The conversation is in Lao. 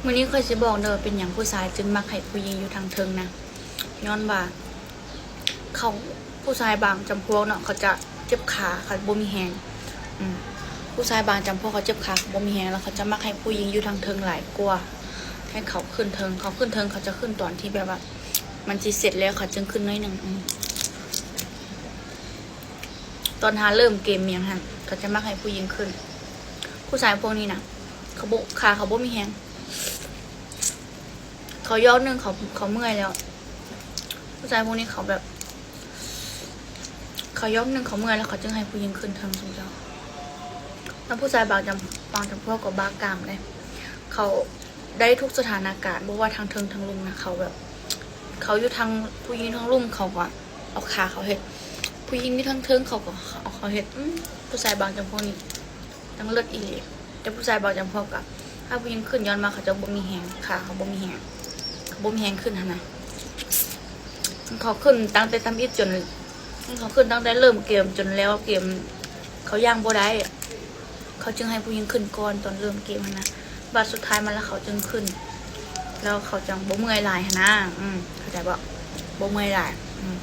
ມື້ນີ້ຂ້ອຍຊິບອກເດີ ເປັນຫຍັງຜູ້ຊາຍຈຶ່ງມັກໃຫ້ຜູ້ຍິງຢູ່ທາງເທິງນະ ຍ້ອນວ່າເຂົາ ຜູ້ຊາຍບາງຈຳພວກເນາະ ເຂົາຈະເຈັບຂາ ເຂົາບໍ່ມີແຮງ ອືມ ຜູ້ຊາຍບາງຈຳພວກເຂົາເຈັບຂາ ເຂົາບໍ່ມີແຮງ ແລ້ວເຂົາຈະມັກໃຫ້ຜູ້ຍິງຢູ່ທາງເທິງຫຼາຍກວ່າ ໃຫ້ເຂົາຂຶ້ນເທິງ ເຂົາຂຶ້ນເທິງ ເຂົາຈະຂຶ້ນຕອນທີ່ແບບວ່າ ມັນຊິເສັດແລ້ວ ເຂົາຈຶ່ງຂຶ້ນໜ້ອຍໜຶ່ງ ອືມ ຕອນຫາເລີ່ມເກມຫຍັງຫັ້ນ ເຂົາຈະມັກໃຫ້ຜູ້ຍິງຂຶ້ນ ຜູ້ຊາຍພວກນີ້ນະ ເຂົາບໍ່ ຂາເຂົາບໍ່ມີແຮງ ເຂົາຢອກໜຶ່ງ ເຂົາ ເຂົາເມື່ອຍແລ້ວ ຜູ້ຊາຍພວກນີ້ເຂົາແບບ ເຂົາຢອກໜຶ່ງ ເຂົາເມື່ອຍແລ້ວ ເຂົາຈຶ່ງໃຫ້ຜູ້ຍິງຂຶ້ນເທິງຊຸມເຈົ້າ ແລ້ວຜູ້ຊາຍບາງຈຳ ບາງຈຳພວກກໍບ້າກາມເດ້ ເຂົາໄດ້ທຸກສະຖານະການ ບໍ່ວ່າທາງເທິງທາງລຸ່ມນະ ເຂົາແບບ ເຂົາຢູ່ທາງ ຜູ້ຍິງທາງລຸ່ມ ເຂົາກໍເອົາຂາເຂົາເຮັດ ຜູ້ຍິງຢູ່ທາງເທິງ ເຂົາກໍເອົາເຂົາເຮັດ ອືມ ຜູ້ຊາຍບາງຈຳພວກນີ້ ຈັ່ງເລີດອີ່ຫຼີ ແຕ່ຜູ້ຊາຍບາງຈຳພວກກໍ ຖ້າຜູ້ຍິງຂຶ້ນ ຍ້ອນວ່າເຂົາເຈົ້າບໍ່ມີແຮງ ຂາເຂົາບໍ່ມີແຮງ ເຂົາບໍ່ມີແຮງຂຶ້ນຫັ້ນນະ ເຂົາຂຶ້ນຕັ້ງແຕ່ທຳອິດຈົນ ເຂົາຂຶ້ນຕັ້ງແຕ່ເລີ່ມເກມຈົນແລ້ວເກມ ເຂົາຍ່າງບໍ່ໄດ້ ເຂົາຈຶ່ງໃຫ້ຜູ້ຍິງຂຶ້ນກ່ອນຕອນເລີ່ມເກມຫັ້ນນະ ບາດສຸດທ້າຍມາແລ້ວເຂົາຈຶ່ງຂຶ້ນ ແລ້ວເຂົາຈັ່ງບໍ່ເມື່ອຍຫຼາຍຫັ້ນນະ ອືມ ເຂົ້າໃຈບໍ່? ບໍ່ເມື່ອຍຫຼາຍ ອືມ.